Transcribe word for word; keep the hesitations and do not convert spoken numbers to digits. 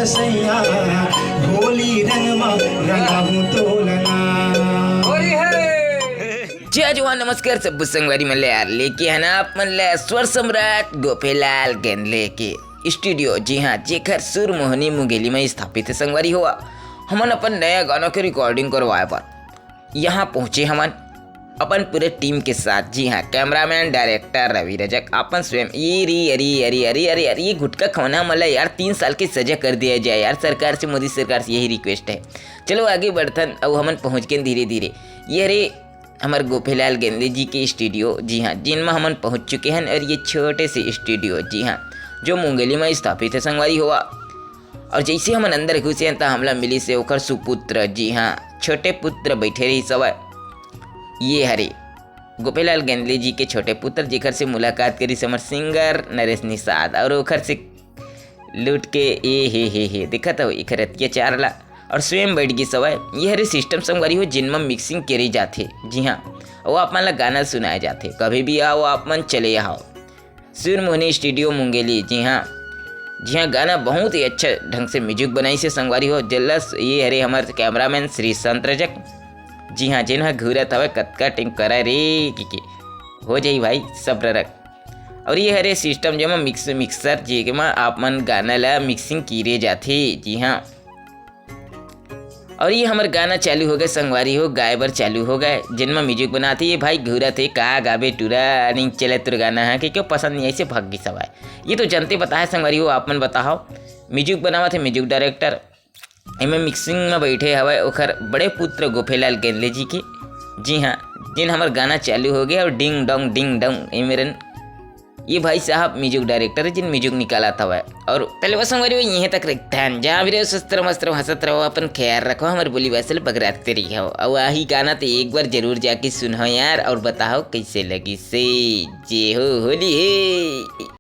सैया, होली रंग मा रंगाहूं तोला ना। जय जवान, नमस्कार सब संगवारी मन ले यार, लेके है ना आप मन ले स्वर सम्राट गोपेलाल गेंदले के स्टूडियो, जी हाँ, जेकर सुर मोहनी मुंगेली में स्थापित है संगवारी हो। हमन अपन नया गाना के रिकॉर्डिंग करवाए बर यहाँ पहुँचे हमन अपन पूरे टीम के साथ। जी हाँ, कैमरामैन, डायरेक्टर रवि रजक, अपन स्वयं। ये री अरे अरे अरे अरे अरे, ये गुटखा खौना मला यार, तीन साल की सजा कर दिया जाए यार, सरकार से, मोदी सरकार से यही रिक्वेस्ट है। चलो आगे बढ़थन, अब हमन पहुँच गए धीरे धीरे। ये रे हमर गोपेलाल गेंदले जी के स्टूडियो, जी हाँ, जिन में हमन पहुँच चुके हैं। और ये छोटे से स्टूडियो, जी हाँ, जो मुंगेली में स्थापित है संगवारी हो। और जैसे हमन अंदर घुसे हैं, त हमला मिली से ओकर सुपुत्र, जी हाँ, छोटे पुत्र बैठे रही सवय। ये हरे गोपेलाल गेंदले जी के छोटे पुत्र, जेकर से मुलाकात करी हमर सिंगर नरेश निषाद, और ओकर से लूट के ए हे हे हे, देखत हो एकर अत्याचार ला। और स्वयं बैठ गई सवय। ये हरे सिस्टम संगवारी हो, जिन में मिक्सिंग करी जाथे। जी हाँ, वो आप मन ला गाना सुनाए जाथे। कभी भी आओ आप मन, चले आओ। सुरमोहनी स्टूडियो मुंगेली, जी हाँ, जी हाँ, गाना बहुत ही अच्छा ढंग से म्यूजिक बनाई से संगवारी हो। जल्लस ये हरे हमर कैमरामैन श्री संत रजक, जी हाँ, जिन ह घूरत हवे कतका टेम करा रे कि, कि हो जाई भाई सब रख। और ये हरे सिस्टम जेमा मिक्स, मिक्सर जेमा आप मन गाना ला मिक्सिंग कीरे जाथे, जी हाँ। और ये हमर गाना चालू हो गए संगवारी हो, गाए बर चालू हो गए। जिनमा म्यूजिक बनाते ये भाई घूरत हे, का गाबे टूरा, नहीं चले तोर गाना है कि क्यों पसंद नहीं, ऐसे भाग गई सवाए। ये तो जनते बताए संगवारी हो, आप मन बताओ। म्यूजिक बनावत है म्यूजिक डायरेक्टर, एमे मिक्सिंग में बैठे हवय ओखर बड़े पुत्र गोपेलाल गेंदले जी के। जी हाँ, जिन हमर गाना चालू हो गया और डिंग डोंग डिंग डोंग, ए मेरन ये भाई साहब म्यूजिक डायरेक्टर है, जिन म्यूजिक निकालत हवय। और पहले बस संगवारी हो, यहीं तक रखते हैं। जहाँ भी रहो, स्वस्थ रहो, मस्त रहो, हंसत रहो, अपन ख्याल रखो, हमारे बोली भाषा ले बगराते रही हो। और आही गाना तो एक बार जरूर जाके सुनो यार, और बताओ कैसे लगी से। जे हो होली है।